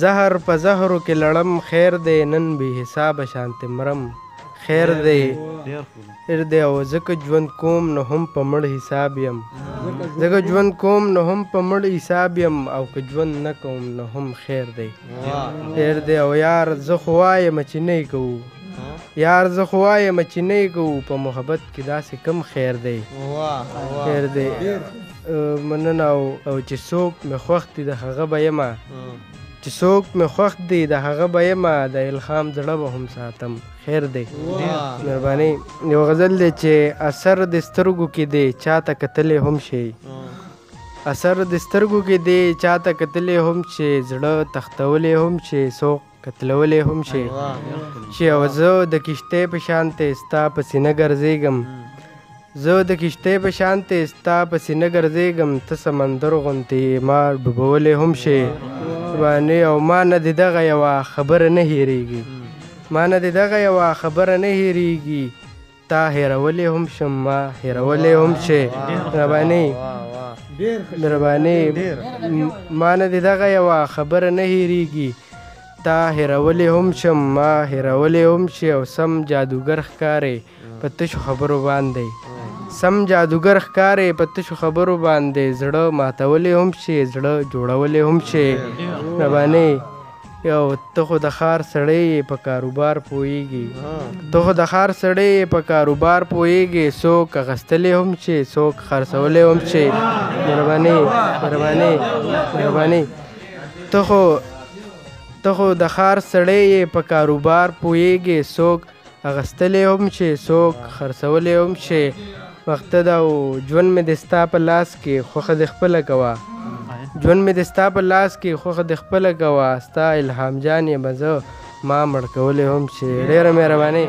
زهر په زهرو کې لړم خیر دی، نن بې حسابه شانتې مرم خیر دی، خیر دی. او ځکه ژوند کوم نو هم په مړ حساب یم، ځکه ژوند کوم نو هم په مړ حساب یم، او که ژوند نه کوم نو هم خیر دی، خیر دی. او یار زه خو وایم چې نه یې کوو، یار زه خو وایم چې نه یې کوو، په محبت کې داسې کم خیر دی، خیر دی. مننه. او چې څوک مې خوښ دي د هغه به یمه، چې څوک مې خوښ دي د هغه به یمه، د الهام زړه به هم ساتم خیر دی. مهرباني. یو غزل دی چې اثر د سترګو کې دی چاته کتلی هم شي، اثر د سترګو کې دی چاته کتلی هم شي، زړه تختولی هم شي، څوک قتلولی هم شي چې. او زه د کښتۍ په شان ته ستا په سینه ګرځېږم، زه د کښتۍ په شان ته ستا په سینه ګرځېږم، ته سمندر غوندې ما ډوبولی هم شي باندې. او ما نه د دغه یوه خبره نه هېرېږي، ما نه د دغه یوه خبره نه هېرېږي، تا هېرولی هم شم ما هېرولی هم شي. مهرباني، مهرباني. ما نه د دغه یوه خبره نه هېرېږي، تا هېرولی هم شم ما هېرولی هم شي. او سم جادوګر ښکارې په تشو خبرو باندې، سم جادوګر ښکارې په تشو خبرو باندې، زړه ماتولی هم شي زړه جوړولی هم شي. مهرباني. یو ته خو د ښار سړی یې په کاروبار پوهېږي، ته خو د ښار سړی یې په کاروبار پوهېږي، څوک اخیستلی هم شي څوک خرڅولی هم شي. مهرباني، مهرباني، مهرباني. ته خو د ښار سړی یې په کاروبار پوهېږي، څوک اخیستلی هم شي څوک خرڅولی هم شي. وخته دا ژوند مې د ستا په لاس کې خوښه دې خپله کوه، ژوند مې د ستا په لاس کې خوښه دې خپله کوه، ستا الهام جان یم زه ما مړ کولی هم شي. ډېره مهرباني.